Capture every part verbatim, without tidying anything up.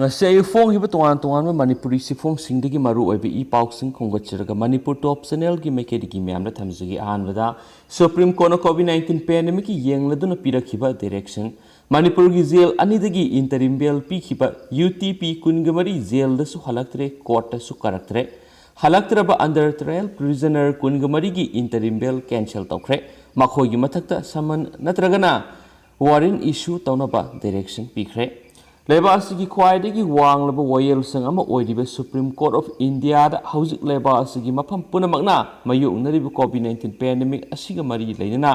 ꯉꯁꯤ ꯑꯌꯨꯛ ꯐꯣꯡꯈꯤꯕ ꯇꯣꯉꯥꯟ ꯇꯣꯉꯥꯟꯕ ꯃꯅꯤꯄꯨꯔꯤ ꯆꯦꯐꯣꯡꯁꯤꯡꯗꯒꯤ ꯃꯔꯨ ꯑꯣꯏꯕ ꯏ ꯄꯥꯎꯁꯤꯡ ꯈꯣꯝꯒꯠꯆꯔꯒ ꯃꯅꯤꯄꯨꯔ ꯇꯣꯞ ꯆꯦꯅꯦꯜꯒꯤ ꯃꯥꯏꯀꯩꯗꯒꯤ ꯃꯌꯥꯝꯗ ꯊꯝꯖꯒꯦ꯫ ꯑꯍꯥꯟꯕꯗ, ꯁꯨꯄ꯭ꯔꯤꯝ ꯀꯣꯔꯠꯅ ꯀꯣꯚꯤꯗ ꯅꯥꯏꯟꯇꯤꯟ ꯄꯦꯟꯗꯦꯃꯤꯛꯀꯤ ꯌꯦꯡꯂꯗꯨꯅ ꯄꯤꯔꯛꯈꯤꯕ ꯗꯥꯏꯔꯦꯛꯁꯟ꯫ ꯃꯅꯤꯄꯨꯔꯒꯤ ꯖꯦꯜ ꯑꯅꯤꯗꯒꯤ ꯏꯟꯇꯔꯤꯝ ꯕꯦꯜ ꯄꯤꯈꯤꯕ ꯌꯨ ꯇꯤ ꯄꯤ ꯀꯨꯟꯒ ꯃꯔꯤ ꯖꯦꯜꯗꯁꯨ ꯍꯜꯂꯛꯇ꯭ꯔꯦ, ꯀꯣꯔꯠꯇꯁꯨ ꯀꯥꯔꯛꯇ꯭ꯔꯦ꯫ ꯍꯜꯂꯛꯇ꯭ꯔꯕ ꯑꯟꯗꯔ ꯇ꯭ꯔꯥꯌꯦꯜ ꯄ꯭ꯔꯤꯖꯅꯔ ꯀꯨꯟꯒ ꯃꯔꯤꯒꯤ ꯏꯟꯇꯔꯤꯝ ꯕꯦꯜ ꯀꯦꯟꯁꯦꯜ ꯇꯧꯈ꯭ꯔꯦ꯫ ꯃꯈꯣꯏꯒꯤ ꯃꯊꯛꯇ ꯁꯃꯟ ꯅꯠꯇ꯭ꯔꯒꯅ ꯋꯥꯔꯦꯟ ꯏꯁꯨ ꯇꯧꯅꯕ ꯗꯥꯏꯔꯦꯛꯁꯟ ꯄꯤꯈ꯭ꯔꯦ꯫ ꯂꯩꯕꯥꯛ ꯑꯁꯤꯒꯤ ꯈ꯭ꯋꯥꯏꯗꯒꯤ ꯋꯥꯡꯂꯕ ꯋꯥꯌꯦꯜꯁꯪ ꯑꯃ ꯑꯣꯏꯔꯤꯕ ꯁꯨꯄ꯭ꯔꯤꯝ ꯀꯣꯔꯠ ꯑꯣꯐ ꯏꯟꯗꯤꯌꯥꯗ ꯍꯧꯖꯤꯛ ꯂꯩꯕꯥꯛ ꯑꯁꯤꯒꯤ ꯃꯐꯝ ꯄꯨꯝꯅꯃꯛꯅ ꯃꯥꯌꯣꯛꯅꯔꯤꯕ ꯀꯣꯚꯤꯗ ꯅꯥꯏꯟꯇꯤꯟ ꯄꯦꯟꯗꯦꯃꯤꯛ ꯑꯁꯤꯒ ꯃꯔꯤ ꯂꯩꯅꯅ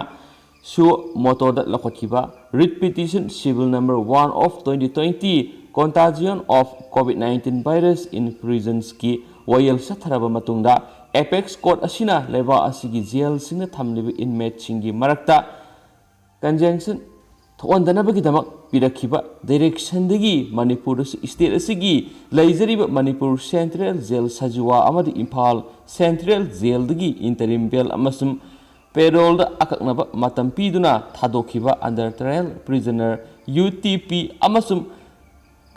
suo motoꯗ ꯂꯧꯈꯠꯈꯤꯕ Writ Petition Civil Number One of twenty twenty, Contagion of COVID nineteen Virus in Prisonsꯀꯤ ꯋꯥꯌꯦꯜ ꯆꯠꯊꯔꯕ ꯃꯇꯨꯡꯗ, ꯑꯦꯄꯦꯛꯁ ꯀꯣꯔꯠ ꯑꯁꯤꯅ ꯂꯩꯕꯥꯛ ꯑꯁꯤꯒꯤ ꯖꯦꯜꯁꯤꯡꯗ ꯊꯝꯂꯤꯕ ꯏꯟꯃꯦꯠꯁꯤꯡꯒꯤ ꯃꯔꯛꯇ ꯀꯟꯖꯦꯟꯁꯟ ꯊꯣꯛꯍꯟꯗꯅꯕꯒꯤꯗꯃꯛ ꯄꯤꯔꯛꯈꯤꯕ ꯗꯥꯏꯔꯦꯛꯁꯟꯗꯒꯤ ꯃꯅꯤꯄꯨꯔꯗꯁꯨ ꯁ꯭ꯇꯦꯠ ꯑꯁꯤꯒꯤ ꯂꯩꯖꯔꯤꯕ ꯃꯅꯤꯄꯨꯔ ꯁꯦꯟꯇ꯭ꯔꯦꯜ ꯖꯦꯜ ꯁꯖꯤꯋꯥ ꯑꯃꯗꯤ ꯏꯝꯐꯥꯜ ꯁꯦꯟꯇ꯭ꯔꯦꯜ ꯖꯦꯜꯗꯒꯤ ꯏꯟꯇꯔꯤꯝ ꯕꯦꯜ ꯑꯃꯁꯨꯡ ꯄꯦꯔꯣꯜꯗ ꯑꯀꯛꯅꯕ ꯃꯇꯝ ꯄꯤꯗꯨꯅ ꯊꯥꯗꯣꯛꯈꯤꯕ under trial prisoner U T P ꯑꯃꯁꯨꯡ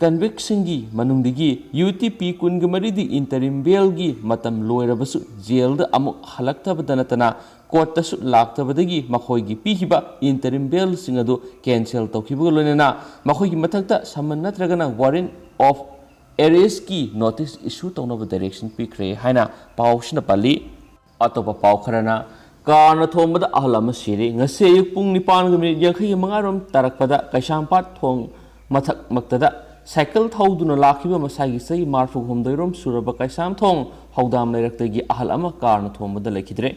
ꯀꯟꯚꯤꯛꯁꯟꯒꯤ ꯃꯅꯨꯡꯗꯒꯤ ꯌꯨ ꯇꯤ ꯄꯤ ꯀꯨꯟꯒ ꯃꯔꯤꯗꯤ ꯏꯟꯇꯔꯤꯝ ꯕꯦꯜꯒꯤ ꯃꯇꯝ ꯂꯣꯏꯔꯕꯁꯨ ꯖꯦꯜꯗ ꯑꯃꯨꯛ ꯍꯜꯂꯛꯇꯕꯗ ꯅꯠꯇꯅ ꯀꯣꯔꯠꯇꯁꯨ ꯂꯥꯛꯇꯕꯗꯒꯤ ꯃꯈꯣꯏꯒꯤ ꯄꯤꯈꯤꯕ ꯏꯟꯇꯔꯤꯝ ꯕꯦꯜꯁꯤꯡ ꯑꯗꯨ ꯀꯦꯟꯁꯦꯜ ꯇꯧꯈꯤꯕꯒ ꯂꯣꯏꯅꯅ ꯃꯈꯣꯏꯒꯤ ꯃꯊꯛꯇ ꯁꯃꯟ ꯅꯠꯇ꯭ꯔꯒꯅ ꯋꯥꯔꯦꯟ ꯑꯣꯐ ꯑꯦꯔꯦꯁꯀꯤ ꯅꯣꯇꯤꯁ ꯏꯁꯨ ꯇꯧꯅꯕ ꯗꯥꯏꯔꯦꯛꯁꯟ ꯄꯤꯈ꯭ꯔꯦ ꯍꯥꯏꯅ ꯄꯥꯎꯁꯤꯅ ꯄꯜꯂꯤ꯫ ꯑꯇꯣꯞꯄ ꯄꯥꯎ ꯈꯔꯅ, ꯀꯥꯔꯅ ꯊꯣꯝꯕꯗ ꯑꯍꯜ ꯑꯃ ꯁꯤꯔꯦ꯫ ꯉꯁꯤ ꯑꯌꯨꯛ ꯄꯨꯡ ꯅꯤꯄꯥꯟꯒ ꯃꯤꯅꯤꯠ ꯌꯥꯡꯈꯩ ꯃꯉꯥ ꯔꯣꯝ ꯇꯥꯔꯛꯄꯗ ꯀꯩꯁꯥꯝꯄꯥꯠ ꯊꯣꯡ ꯃꯊꯛ ꯃꯛꯇꯗ ꯁꯥꯏꯀꯜ ꯊꯧꯗꯨꯅ ꯂꯥꯛꯈꯤꯕ ꯃꯁꯥꯒꯤ ꯆꯍꯤ ꯃꯔꯐꯨ ꯍꯨꯝꯗꯣꯏ ꯔꯣꯝ ꯁꯨꯔꯕ ꯀꯩꯁꯥꯝꯊꯣꯡ ꯍꯧꯗꯥꯝ ꯂꯩꯔꯛꯇꯒꯤ ꯑꯍꯜ ꯑꯃ ꯀꯥꯔꯅ ꯊꯣꯝꯕꯗ ꯂꯩꯈꯤꯗ꯭ꯔꯦ꯫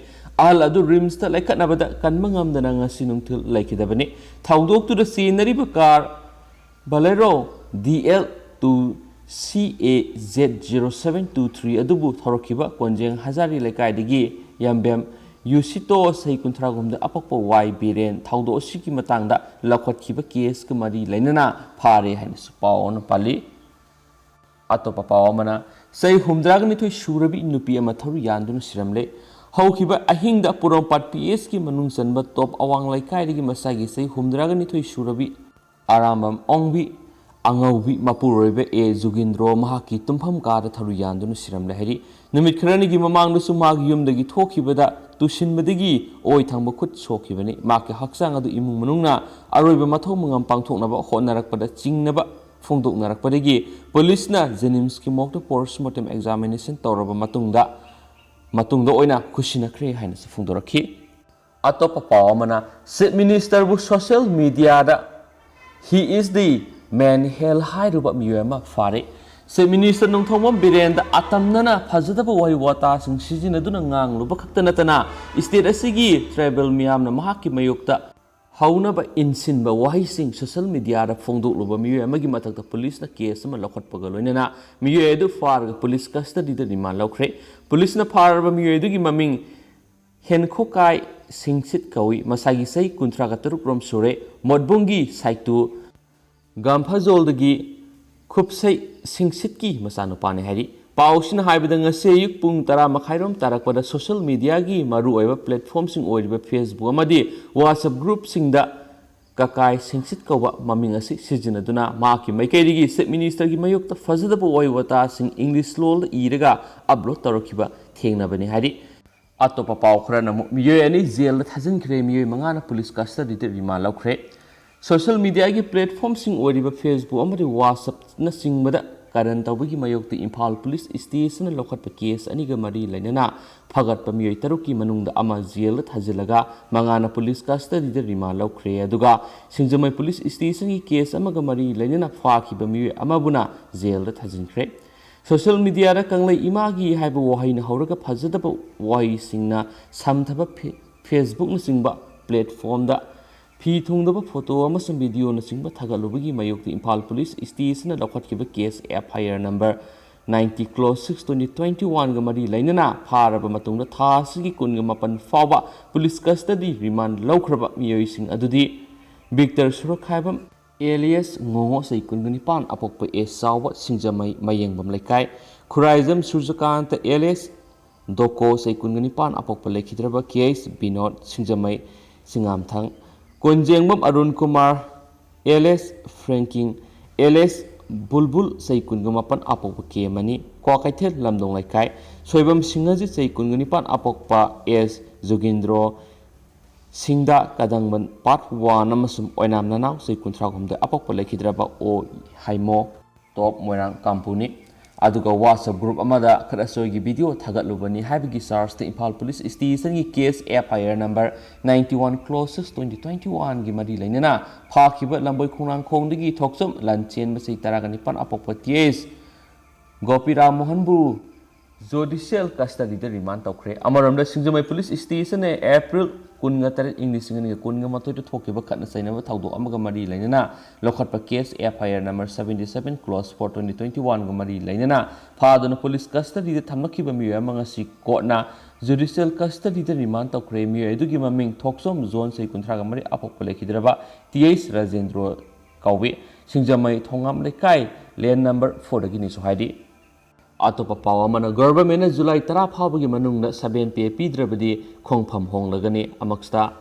ꯑꯍꯜ ꯑꯗꯨ ꯔꯤꯝꯁꯇ ꯂꯩꯈꯠꯅꯕꯗ ꯀꯟꯕ ꯉꯝꯗꯅ ꯉꯁꯤ ꯅꯨꯡꯊꯤꯜ ꯂꯩꯈꯤꯗꯕꯅꯤ꯫ ꯊꯧꯗꯣꯛꯇꯨꯗ ꯆꯦꯟꯅꯔꯤꯕ car Bolero D L two C A Z zero seven two three ꯑꯗꯨꯕꯨ ꯊꯧꯔꯛꯈꯤꯕ ꯀꯣꯟꯖꯦꯡ ꯍꯖꯥꯔꯤ ꯂꯩꯀꯥꯏꯗꯒꯤ ꯌꯥꯝꯕꯦꯝ ꯌꯨꯁꯤꯇꯣ, ꯆꯍꯤ ꯀꯨꯟꯊ꯭ꯔꯥ ꯍꯨꯝꯗꯣꯏ, ꯑꯄꯣꯛꯄ ꯋꯥꯏ ꯕꯤꯔꯦꯟ꯫ ꯊꯧꯗꯣꯛ ꯑꯁꯤꯒꯤ ꯃꯇꯥꯡꯗ ꯂꯧꯈꯠꯈꯤꯕ ꯀꯦꯁꯀ ꯃꯔꯤ ꯂꯩꯅꯅ ꯐꯥꯔꯦ ꯍꯥꯏꯅꯁꯨ ꯄꯥꯎ ꯑꯃ ꯄꯜꯂꯤ꯫ ꯑꯇꯣꯞꯄ ꯄꯥꯎ ꯑꯃꯅ, ꯆꯍꯤ ꯍꯨꯝꯗ꯭ꯔꯥꯒ ꯅꯤꯊꯣꯏ ꯁꯨꯔꯕꯤ ꯅꯨꯄꯤ ꯑꯃ ꯊꯧꯔꯤ ꯌꯥꯟꯗꯨꯅ ꯁꯤꯔꯝꯂꯦ꯫ ꯍꯧꯈꯤꯕ ꯑꯍꯤꯡꯗ ꯄꯣꯔꯣꯝꯄꯥꯠ ꯄꯤ ꯑꯦꯁꯀꯤ ꯃꯅꯨꯡ ꯆꯟꯕ ꯇꯣꯞ ꯑꯋꯥꯡ ꯂꯩꯀꯥꯏꯗꯒꯤ ꯃꯁꯥꯒꯤ ꯆꯍꯤ ꯍꯨꯝꯗ꯭ꯔꯥꯒ ꯅꯤꯊꯣꯏ ꯁꯨꯔꯕꯤ ꯑꯔꯥꯝꯕꯝ ꯑꯣꯡꯕꯤ ꯑꯉꯧꯕꯤ ꯃꯄꯨꯔꯣꯏꯕ ꯑꯦ ꯖꯨꯒꯤꯟꯗ꯭ꯔꯣ ꯃꯍꯥꯛꯀꯤ ꯇꯨꯝꯐꯝ ꯀꯥꯗ ꯊꯔꯨ ꯌꯥꯟꯗꯨꯅ ꯁꯤꯔꯝꯂꯦ ꯍꯥꯏꯔꯤ꯫ ꯅꯨꯃꯤꯠ ꯈꯔꯅꯤꯒꯤ ꯃꯃꯥꯡꯗꯁꯨ ꯃꯥꯒꯤ ꯌꯨꯝꯗꯒꯤ ꯊꯣꯛꯈꯤꯕꯗ ꯇꯨꯁꯤꯟꯕꯗꯒꯤ ꯑꯣꯏ ꯊꯪꯕ ꯈꯨꯠ ꯁꯣꯛꯈꯤꯕꯅꯤ꯫ ꯃꯍꯥꯛꯀꯤ ꯍꯛꯆꯥꯡ ꯑꯗꯨ ꯏꯃꯨꯡ ꯃꯅꯨꯡꯅ ꯑꯔꯣꯏꯕ ꯃꯊꯧ ꯃꯉꯝ ꯄꯥꯡꯊꯣꯛꯅꯕ ꯍꯣꯠꯅꯔꯛꯄꯗ ꯆꯤꯡꯅꯕ ꯐꯣꯡꯗꯣꯛꯅꯔꯛꯄꯗꯒꯤ ꯄꯨꯂꯤꯁꯅ ꯖꯦꯅꯤꯝꯁꯀꯤ ꯃꯣꯔꯒꯇ ꯄꯣꯁꯃꯣꯔꯇꯦꯝ ꯑꯦꯛꯖꯥꯃꯤꯅꯦꯁꯟ ꯇꯧꯔꯕ ꯃꯇꯨꯡꯗ, ꯃꯇꯨꯡꯗ ꯑꯣꯏꯅ ꯈꯨꯁꯤꯟꯅꯈ꯭ꯔꯦ ꯍꯥꯏꯅꯁꯨ ꯐꯣꯡꯗꯣꯔꯛꯈꯤ꯫ ꯑꯇꯣꯞꯄ ꯄꯥꯎ ꯑꯃꯅ, ꯆꯤꯐ ꯃꯤꯅꯤꯁꯇꯔꯕꯨ ꯁꯣꯁꯤꯌꯦꯜ ꯃꯤꯗꯤꯌꯥꯗ "He is the man" ꯍꯦꯜ ꯍꯥꯏꯔꯨꯕ ꯃꯤꯑꯣꯏ ꯑꯃ ꯐꯥꯔꯦ꯫ ꯆꯤꯐ ꯃꯤꯅꯤꯁꯇꯔ ꯅꯣꯡꯊꯣꯝꯕꯝ ꯕꯤꯔꯦꯟꯗ ꯑꯇꯝꯅꯅ ꯐꯖꯗꯕ ꯋꯥꯍꯩ ꯋꯥꯇꯥꯁꯤꯡ ꯁꯤꯖꯤꯟꯅꯗꯨꯅ ꯉꯥꯡꯂꯨꯕ ꯈꯛꯇ ꯅꯠꯇꯅ, ꯁ꯭ꯇꯦꯠ ꯑꯁꯤꯒꯤ ꯇ꯭ꯔꯥꯏꯕꯦꯜ ꯃꯤꯌꯥꯝꯅ ꯃꯍꯥꯛꯀꯤ ꯃꯥꯌꯣꯛꯇ ꯍꯧꯅꯕ ꯏꯟꯁꯤꯟꯕ ꯋꯥꯍꯩꯁꯤꯡ ꯁꯣꯁꯤꯌꯦꯜ ꯃꯤꯗꯤꯌꯥꯗ ꯐꯣꯡꯗꯣꯛꯂꯨꯕ ꯃꯤꯑꯣꯏ ꯑꯃꯒꯤ ꯃꯊꯛꯇ ꯄꯨꯂꯤꯁꯅ ꯀꯦꯁ ꯑꯃ ꯂꯧꯈꯠꯄꯒ ꯂꯣꯏꯅꯅ ꯃꯤꯑꯣꯏ ꯑꯗꯨ ꯐꯥꯔꯒ ꯄꯨꯂꯤꯁ ꯀꯁꯇꯗꯤꯗ ꯔꯤꯃꯥꯟ ꯂꯧꯈ꯭ꯔꯦ꯫ ꯄꯨꯂꯤꯁꯅ ꯐꯥꯔꯕ ꯃꯤꯑꯣꯏ ꯑꯗꯨꯒꯤ ꯃꯃꯤꯡ ꯍꯦꯟꯈꯣꯀꯥꯏ ꯁꯤꯡꯁꯤꯠ ꯀꯧꯏ꯫ ꯃꯁꯥꯒꯤ ꯆꯍꯤ ꯀꯨꯟꯊ꯭ꯔꯥꯒ ꯇꯔꯨꯛ ꯔꯣꯝ ꯁꯨꯔꯦ꯫ ꯃꯣꯠꯕꯨꯡꯒꯤ ꯁꯥꯏꯇꯨ ꯒꯥꯝꯐꯖꯣꯜꯗꯒꯤ ꯈꯨꯞꯁꯩ ꯁꯤꯡꯁꯤꯠꯀꯤ ꯃꯆꯥꯅꯨꯄꯥꯅꯤ ꯍꯥꯏꯔꯤ꯫ ꯄꯥꯎꯁꯤꯅ ꯍꯥꯏꯕꯗ, ꯉꯁꯤ ꯑꯌꯨꯛ ꯄꯨꯡ ꯇꯔꯥ ꯃꯈꯥꯏꯔꯣꯝ ꯇꯥꯔꯛꯄꯗ ꯁꯣꯁꯤꯌꯦꯜ ꯃꯤꯗꯤꯌꯥꯒꯤ ꯃꯔꯨꯑꯣꯏꯕ ꯄ꯭ꯂꯦꯠꯐꯣꯝꯁꯤꯡ ꯑꯣꯏꯔꯤꯕ ꯐꯦꯁꯕꯨꯛ ꯑꯃꯗꯤ ꯋꯥꯆꯞ ꯒ꯭ꯔꯨꯞꯁꯤꯡꯗ ꯀꯀꯥꯏ ꯁꯤꯡꯁꯤꯠ ꯀꯧꯕ ꯃꯃꯤꯡ ꯑꯁꯤ ꯁꯤꯖꯤꯟꯅꯗꯨꯅ ꯃꯍꯥꯛꯀꯤ ꯃꯥꯏꯀꯩꯗꯒꯤ ꯆꯤꯐ ꯃꯤꯅꯤꯁꯇꯔꯒꯤ ꯃꯥꯌꯣꯛꯇ ꯐꯖꯗꯕ ꯋꯥꯍꯩ ꯋꯥꯇꯥꯁꯤꯡ ꯏꯪꯂꯤꯁ ꯂꯣꯜꯗ ꯏꯔꯒ ꯑꯞꯂꯣꯗ ꯇꯧꯔꯛꯈꯤꯕ ꯊꯦꯡꯅꯕꯅꯤ ꯍꯥꯏꯔꯤ꯫ ꯑꯇꯣꯞꯄ ꯄꯥꯎ ꯈꯔꯅ ꯑꯃꯨꯛ ꯃꯤꯑꯣꯏ ꯑꯅꯤ ꯖꯦꯜꯗ ꯊꯥꯖꯤꯟꯈ꯭ꯔꯦ, ꯃꯤꯑꯣꯏ ꯃꯉꯥꯅ ꯄꯨꯂꯤꯁ ꯀꯁꯇꯗꯤꯗ ꯔꯤꯃꯥꯟ ꯂꯧꯈ꯭ꯔꯦ꯫ ꯁꯣꯁꯤꯌꯦꯜ ꯃꯤꯗꯤꯌꯥꯒꯤ ꯄ꯭ꯂꯦꯠꯐꯣꯝꯁꯤꯡ ꯑꯣꯏꯔꯤꯕ ꯐꯦꯁꯕꯨꯛ ꯑꯃꯗꯤ ꯋꯥꯆꯞꯅꯆꯤꯡꯕꯗ ꯀꯥꯔꯟ ꯇꯧꯕꯒꯤ ꯃꯥꯌꯣꯛꯇ ꯏꯝꯐꯥꯜ ꯄꯨꯂꯤꯁ ꯁ꯭ꯇꯦꯁꯟꯅ ꯂꯧꯈꯠꯄ ꯀꯦꯁ ꯑꯅꯤꯒ ꯃꯔꯤ ꯂꯩꯅꯅ ꯐꯒꯠꯄ ꯃꯤꯑꯣꯏ ꯇꯔꯨꯛꯀꯤ ꯃꯅꯨꯡꯗ ꯑꯃ ꯖꯦꯜꯗ ꯊꯥꯖꯤꯜꯂꯒ ꯃꯉꯥꯅ ꯄꯨꯂꯤꯁ ꯀꯁꯇꯗꯤꯗ ꯔꯤꯃꯥꯟ ꯂꯧꯈ꯭ꯔꯦ꯫ ꯑꯗꯨꯒ ꯁꯤꯡꯖꯃꯩ ꯄꯨꯂꯤꯁ ꯁ꯭ꯇꯦꯁꯟꯒꯤ ꯀꯦꯁ ꯑꯃꯒ ꯃꯔꯤ ꯂꯩꯅꯅ ꯐꯥꯈꯤꯕ ꯃꯤꯑꯣꯏ ꯑꯃꯕꯨꯅ ꯖꯦꯜꯗ ꯊꯥꯖꯤꯟꯈ꯭ꯔꯦ꯫ ꯁꯣꯁꯤꯌꯦꯜ ꯃꯤꯗꯤꯌꯥꯗ "ꯀꯪꯂꯩ ꯏꯃꯥꯒꯤ" ꯍꯥꯏꯕ ꯋꯥꯍꯩꯅ ꯍꯧꯔꯒ ꯐꯖꯗꯕ ꯋꯥꯍꯩꯁꯤꯡꯅ ꯁꯝꯊꯕ ꯐꯦ-, ꯐꯦꯁꯕꯨꯛꯅꯆꯤꯡꯕ ꯄ꯭ꯂꯦꯠꯐꯣꯝꯗ ꯐꯤ ꯊꯨꯡꯗꯕ ꯐꯣꯇꯣ ꯑꯃꯁꯨꯡ ꯚꯤꯗꯤꯑꯣꯅꯆꯤꯡꯕ ꯊꯥꯒꯠꯂꯨꯕꯒꯤ ꯃꯥꯌꯣꯛꯇ ꯏꯝꯐꯥꯜ ꯄꯨꯂꯤꯁ ꯁ꯭ꯇꯦꯁꯟꯅ ꯂꯧꯈꯠꯈꯤꯕ case F I R number ninety close six twenty twenty ꯋꯥꯟꯒ ꯃꯔꯤ ꯂꯩꯅꯅ ꯐꯥꯔꯕ ꯃꯇꯨꯡꯗ ꯊꯥ ꯑꯁꯤꯒꯤ ꯀꯨꯟꯒ ꯃꯥꯄꯟ ꯐꯥꯎꯕ ꯄꯨꯂꯤꯁ ꯀꯁꯇꯗꯤ ꯔꯤꯃꯥꯟ ꯂꯧꯈ꯭ꯔꯕ ꯃꯤꯑꯣꯏꯁꯤꯡ ꯑꯗꯨꯗꯤ ꯕꯤꯛꯇꯔ ꯁꯨꯔꯛꯈꯥꯏꯕꯝ ꯑꯦꯂꯤꯌꯥꯁ ꯉꯣꯉꯣ, ꯆꯍꯤ ꯀꯨꯟꯒ ꯅꯤꯄꯥꯟ, ꯑꯄꯣꯛꯄ ꯑꯦ ꯆꯥꯎꯕ, ꯁꯤꯡꯖꯃꯩ ꯃꯌꯦꯡꯕꯝ ꯂꯩꯀꯥꯏ, ꯈꯨꯔꯥꯏꯖꯝ ꯁꯨꯔꯖꯀꯥꯟꯇ ꯑꯦꯂꯤꯌꯥꯁ ꯗꯣꯀꯣ, ꯆꯍꯤ ꯀꯨꯟꯒ ꯅꯤꯄꯥꯟ, ꯑꯄꯣꯛꯄ ꯂꯩꯈꯤꯗ꯭ꯔꯕ ꯀꯦ ꯑꯩꯆ ꯕꯤꯅꯣꯗ, ꯁꯤꯡꯖꯃꯩ ꯆꯤꯉꯥꯝꯊꯪ, ꯀꯣꯟꯖꯦꯡꯕꯝ ꯑꯔꯨꯟ ꯀꯨꯃꯥꯔ ꯑꯦꯂꯤꯌꯥꯁ ꯐ꯭ꯔꯦꯡꯀꯤꯡ, ꯑꯦꯜ ꯑꯦꯁ ꯕꯨꯜꯕꯨꯜ, ꯆꯍꯤ ꯀꯨꯟꯒ ꯃꯥꯄꯟ, ꯑꯄꯣꯛꯄ ꯀꯦ ꯃꯅꯤ, ꯀ꯭ꯋꯥꯀꯩꯊꯦꯜ ꯂꯝꯗꯣꯡ ꯂꯩꯀꯥꯏ꯫ ꯁꯣꯏꯕꯝ ꯁꯤꯡꯍꯖꯤꯠ, ꯆꯍꯤ ꯀꯨꯟꯒ ꯅꯤꯄꯥꯟ, ꯑꯄꯣꯛꯄ ꯑꯦꯁ ꯖꯨꯒꯤꯟꯗ꯭ꯔꯣ ꯁꯤꯡꯗ, ꯀꯗꯪꯕꯟ ꯄꯥꯔꯠ ꯋꯥꯟ ꯑꯃꯁꯨꯡ ꯑꯣꯏꯅꯥꯝ ꯅꯅꯥꯎ, ꯆꯍꯤ ꯀꯨꯟꯊ꯭ꯔꯥꯍꯨꯝꯗꯣꯏ, ꯑꯄꯣꯛꯄ ꯂꯩꯈꯤꯗ꯭ꯔꯕ ꯑꯣ ꯍꯥꯏꯃꯣ, ꯇꯣꯞ ꯃꯣꯏꯔꯥꯡ ꯀꯥꯡꯄꯨꯅꯤ꯫ ꯑꯗꯨꯒ WhatsApp group ꯑꯃꯗ ꯈꯔꯁꯣꯏꯒꯤ video ꯊꯥꯒꯠꯂꯨꯕꯅꯤ ꯍꯥꯏꯕꯒꯤ chargeꯇ Imphal police stationꯒꯤ case F I R number ninety one clause six twenty twenty oneꯒꯤ ꯃꯔꯤ ꯂꯩꯅꯅ ꯐꯥꯈꯤꯕ ꯂꯝꯕꯣꯏ ꯈꯣꯡꯅꯥꯡꯈꯣꯡꯗꯒꯤ ꯊꯣꯛꯆꯝ ꯂꯟꯆꯦꯟꯕ, ꯆꯍꯤ ꯇꯔꯥꯒ ꯅꯤꯄꯥꯟ, ꯑꯄꯣꯛꯄ ꯇꯤ ꯑꯦꯁ ꯒꯣꯄꯤꯔꯥꯝ ꯃꯣꯍꯟꯕꯨ judicial custodyꯗ remand ꯇꯧꯈ꯭ꯔꯦ꯫ ꯑꯃꯔꯣꯝꯗ, ꯁꯤꯡꯖꯃꯩ police stationꯅ April ꯀꯨꯟꯒ ꯇꯔꯦꯠ, ꯏꯪ ꯂꯤꯁꯤꯡ ꯑꯅꯤꯒ ꯀꯨꯟꯒ ꯃꯥꯊꯣꯏꯗ ꯊꯣꯛꯈꯤꯕ ꯈꯠꯅ ꯆꯩꯅꯕ ꯊꯧꯗꯣꯛ ꯑꯃꯒ ꯃꯔꯤ ꯂꯩꯅꯅ ꯂꯧꯈꯠꯄ case F I R number seventy seven clause four twenty twenty oneꯒ ꯃꯔꯤ ꯂꯩꯅꯅ ꯐꯥꯗꯨꯅ police custodyꯗ ꯊꯝꯂꯛꯈꯤꯕ ꯃꯤꯑꯣꯏ ꯑꯃ ꯉꯁꯤ courtꯅ judicial custodyꯗ remand ꯇꯧꯈ꯭ꯔꯦ꯫ ꯃꯤꯑꯣꯏ ꯑꯗꯨꯒꯤ ꯃꯃꯤꯡ ꯊꯣꯛꯆꯣꯝ ꯖꯣꯟ, ꯆꯍꯤ ꯀꯨꯟꯊ꯭ꯔꯥꯒ ꯃꯔꯤ, ꯑꯄꯣꯛꯄ ꯂꯩꯈꯤꯗ꯭ꯔꯕ ꯇꯤ ꯑꯩꯆ ꯔꯥꯖꯦꯟꯗ꯭ꯔꯣ ꯀꯧꯏ꯫ ꯁꯤꯡꯖꯃꯩ ꯊꯣꯉꯥꯝ ꯂꯩꯀꯥꯏ, lane number fourꯗꯒꯤꯅꯤꯁꯨ ꯍꯥꯏꯔꯤ꯫ ꯑꯇꯣꯞꯄ ꯄꯥꯎ ꯑꯃꯅ, governmentꯅ July ꯇꯔꯥ ꯐꯥꯎꯕꯒꯤ ꯃꯅꯨꯡꯗ seven pay ꯄꯤꯗ꯭ꯔꯕꯗꯤ ꯈꯣꯡꯐꯝ ꯍꯣꯡꯂꯒꯅꯤ꯫ ꯑꯃꯛꯁꯇ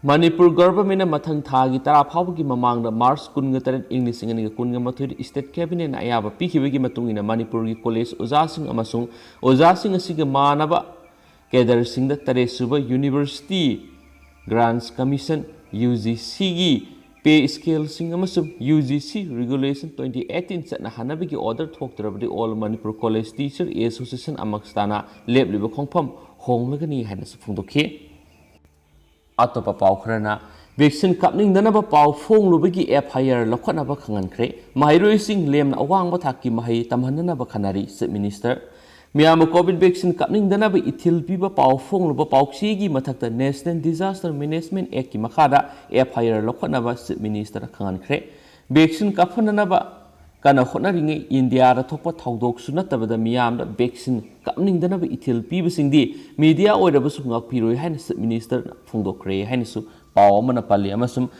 ꯃꯅꯤꯄꯨꯔ governmentꯅ ꯃꯊꯪ ꯊꯥꯒꯤ ꯇꯔꯥ ꯐꯥꯎꯕꯒꯤ ꯃꯃꯥꯡꯗ, March ꯀꯨꯟꯒ ꯇꯔꯦꯠ, ꯏꯪ ꯂꯤꯁꯤꯡ ꯑꯅꯤꯒ ꯀꯨꯟꯒ ꯃꯥꯊꯣꯏꯗ state cabinetꯅ ꯑꯌꯥꯕ ꯄꯤꯈꯤꯕꯒꯤ ꯃꯇꯨꯡ ꯏꯟꯅ ꯃꯅꯤꯄꯨꯔꯒꯤ college ꯑꯣꯖꯥꯁꯤꯡ ꯑꯃꯁꯨꯡ ꯑꯣꯖꯥꯁꯤꯡ ꯑꯁꯤꯒ ꯃꯥꯟꯅꯕ cadreꯁꯤꯡꯗ ꯇꯔꯦꯠ ꯁꯨꯕ University Grants Commission, UGCꯒꯤ pay scaleꯁꯤꯡ ꯑꯃꯁꯨꯡ UGC Regulation twenty eighteen ꯆꯠꯅꯍꯟꯅꯕꯒꯤ order ꯊꯣꯛꯇ꯭ꯔꯕꯗꯤ All Manipur College Teacher Association, ꯑꯃꯛꯁꯇꯅ ꯂꯦꯞꯂꯤꯕ ꯈꯣꯡꯐꯝ ꯍꯣꯡꯂꯒꯅꯤ ꯍꯥꯏꯅꯁꯨ ꯐꯣꯡꯗꯣꯛꯈꯤ꯫ ꯑꯇꯣꯞꯄ ꯄꯥꯎ ꯈꯔꯅ, vaccine ꯀꯥꯞꯅꯤꯡꯗꯅꯕ ꯄꯥꯎ ꯐꯣꯡꯂꯨꯕꯒꯤ F I R ꯂꯧꯈꯠꯅꯕ ꯈꯪꯍꯟꯈ꯭ꯔꯦ꯫ ꯃꯍꯩꯔꯣꯏꯁꯤꯡ ꯂꯦꯝꯅ ꯑꯋꯥꯡꯕ ꯊꯥꯛꯀꯤ ꯃꯍꯩ ꯇꯝꯍꯟꯅꯅꯕ ꯈꯟꯅꯔꯤ, Chief Minister꯫ ꯃꯤꯌꯥꯝꯕ COVID vaccine ꯀꯥꯞꯅꯤꯡꯗꯅꯕ ꯏꯊꯤꯜ ꯄꯤꯕ ꯄꯥꯎ ꯐꯣꯡꯂꯨꯕ ꯄꯥꯎꯆꯦꯒꯤ ꯃꯊꯛꯇ National Disaster Management Actꯀꯤ ꯃꯈꯥꯗ F I R ꯂꯧꯈꯠꯅꯕ Chief Ministerꯅ ꯈꯪꯍꯟꯈ꯭ꯔꯦ꯫ Vaccine ꯀꯥꯞꯍꯟꯅꯅꯕ ꯀꯟꯅ ꯍꯣꯠꯅꯔꯤꯉꯩ ꯏꯟꯗꯤꯌꯥꯗ ꯊꯣꯛꯄ ꯊꯧꯗꯣꯛꯁꯨ ꯅꯠꯇꯕꯗ ꯃꯤꯌꯥꯝꯗ vaccine ꯀꯥꯞꯅꯤꯡꯗꯅꯕ ꯏꯊꯤꯜ ꯄꯤꯕꯁꯤꯡꯗꯤ media ꯑꯣꯏꯔꯕꯁꯨ ꯉꯥꯛꯄꯤꯔꯣꯏ ꯍꯥꯏꯅ Chief Ministerꯅ ꯐꯣꯡꯗꯣꯛꯈ꯭ꯔꯦ ꯍꯥꯏꯅꯁꯨ ꯄꯥꯎ ꯑꯃꯅ ꯄꯜꯂꯤ꯫ ꯑꯃꯁꯨꯡ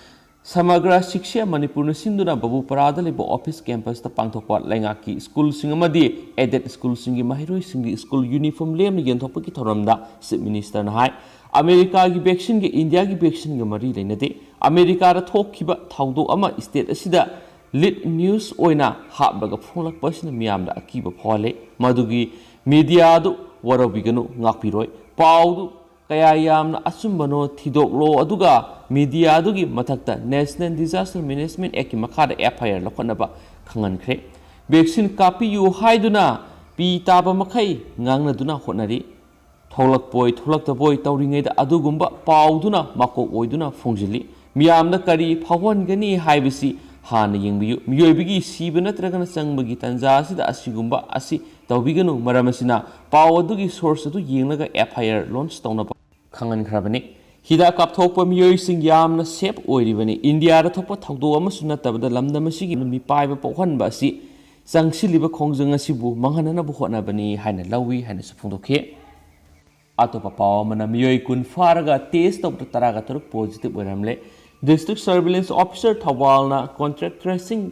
Samagra Shiksha Manipurꯅ ꯁꯤꯟꯗꯨꯅ ꯕꯕꯨꯄꯥꯔꯥꯗ ꯂꯩꯕ office campusꯇ ꯄꯥꯡꯊꯣꯛꯄ ꯂꯩꯉꯥꯛꯀꯤ schoolꯁꯤꯡ ꯑꯃꯗꯤ aided schoolꯁꯤꯡꯒꯤ ꯃꯍꯩꯔꯣꯏꯁꯤꯡꯒꯤ school uniform ꯂꯦꯝꯅ ꯌꯦꯟꯊꯣꯛꯄꯒꯤ ꯊꯧꯔꯝꯗ Chief Ministerꯅ ꯍꯥꯏ, ꯑꯃꯦꯔꯤꯀꯥꯒꯤ vaccineꯒ ꯏꯟꯗꯤꯌꯥꯒꯤ vaccineꯒ ꯃꯔꯤ ꯂꯩꯅꯗꯦ꯫ ꯑꯃꯦꯔꯤꯀꯥꯗ ꯊꯣꯛꯈꯤꯕ ꯊꯧꯗꯣꯛ ꯑꯃ state ꯑꯁꯤꯗ ꯂꯤꯗ ꯅ꯭ꯌꯨꯁ ꯑꯣꯏꯅ ꯍꯥꯞꯂꯒ ꯐꯣꯡꯂꯛꯄ ꯑꯁꯤꯅ ꯃꯤꯌꯥꯝꯗ ꯑꯀꯤꯕ ꯐꯥꯎꯍꯜꯂꯦ꯫ ꯃꯗꯨꯒꯤ ꯃꯤꯗꯤꯌꯥꯗꯨ ꯋꯥꯔꯧꯕꯤꯒꯅꯨ, ꯉꯥꯛꯄꯤꯔꯣꯏ꯫ ꯄꯥꯎꯗꯨ ꯀꯌꯥ ꯌꯥꯝꯅ ꯑꯆꯨꯝꯕꯅꯣ ꯊꯤꯗꯣꯛꯂꯣ, ꯑꯗꯨꯒ ꯃꯤꯗꯤꯌꯥꯗꯨꯒꯤ ꯃꯊꯛꯇ National Disaster Management Actꯀꯤ ꯃꯈꯥꯗ F I R ꯂꯧꯈꯠꯅꯕ ꯈꯪꯍꯟꯈ꯭ꯔꯦ꯫ ꯚꯦꯛꯁꯤꯟ ꯀꯥꯞꯄꯤꯌꯨ ꯍꯥꯏꯗꯨꯅ ꯄꯤ ꯇꯥꯕ ꯃꯈꯩ ꯉꯥꯡꯅꯗꯨꯅ ꯍꯣꯠꯅꯔꯤ꯫ ꯊꯣꯛꯂꯛꯄꯣꯏ ꯊꯣꯛꯂꯛꯇꯕꯣꯏ ꯇꯧꯔꯤꯉꯩꯗ ꯑꯗꯨꯒꯨꯝꯕ ꯄꯥꯎꯗꯨꯅ ꯃꯀꯣꯛ ꯑꯣꯏꯗꯨꯅ ꯐꯣꯡꯖꯤꯜꯂꯤ꯫ ꯃꯤꯌꯥꯝꯗ ꯀꯔꯤ ꯐꯥꯎꯍꯟꯒꯅꯤ ꯍꯥꯏꯕꯁꯤ ꯍꯥꯟꯅ ꯌꯦꯡꯕꯤꯌꯨ꯫ ꯃꯤꯑꯣꯏꯕꯒꯤ ꯁꯤꯕ ꯅꯠꯇ꯭ꯔꯒꯅ ꯆꯪꯕꯒꯤ ꯇꯥꯟꯖꯥ ꯑꯁꯤꯗ ꯑꯁꯤꯒꯨꯝꯕ ꯑꯁꯤ ꯇꯧꯕꯤꯒꯅꯨ꯫ ꯃꯔꯝ ꯑꯁꯤꯅ ꯄꯥꯎ ꯑꯗꯨꯒꯤ source ꯑꯗꯨ ꯌꯦꯡꯂꯒ F I R launch ꯇꯧꯅꯕ ꯈꯪꯍꯟꯈ꯭ꯔꯕꯅꯤ꯫ ꯍꯤꯗꯥꯛ ꯀꯥꯞꯊꯣꯛꯄ ꯃꯤꯑꯣꯏꯁꯤꯡ ꯌꯥꯝꯅ safe ꯑꯣꯏꯔꯤꯕꯅꯤ꯫ ꯏꯟꯗꯤꯌꯥꯗ ꯊꯣꯛꯄ ꯊꯧꯗꯣꯛ ꯑꯃꯁꯨ ꯅꯠꯇꯕꯗ ꯂꯝꯗꯝ ꯑꯁꯤꯒꯤ ꯃꯤꯄꯥꯏꯕ ꯄꯣꯛꯍꯟꯕ ꯑꯁꯤ ꯆꯪꯁꯤꯜꯂꯤꯕ ꯈꯣꯡꯖꯪ ꯑꯁꯤꯕꯨ ꯃꯥꯡꯍꯟꯅꯅꯕ ꯍꯣꯠꯅꯕꯅꯤ ꯍꯥꯏꯅ ꯂꯧꯏ ꯍꯥꯏꯅꯁꯨ ꯐꯣꯡꯗꯣꯛꯈꯤ꯫ ꯑꯇꯣꯞꯄ ꯄꯥꯎ ꯑꯃꯅ, ꯃꯤꯑꯣꯏ ꯀꯨꯟ ꯐꯥꯔꯒ test ꯇꯧꯕꯗ ꯇꯔꯥꯒ ꯇꯔꯨꯛ positive ꯑꯣꯏꯔꯝꯂꯦ꯫ District Surveillance Officer ꯊꯧꯕꯥꯜꯅ contact tracing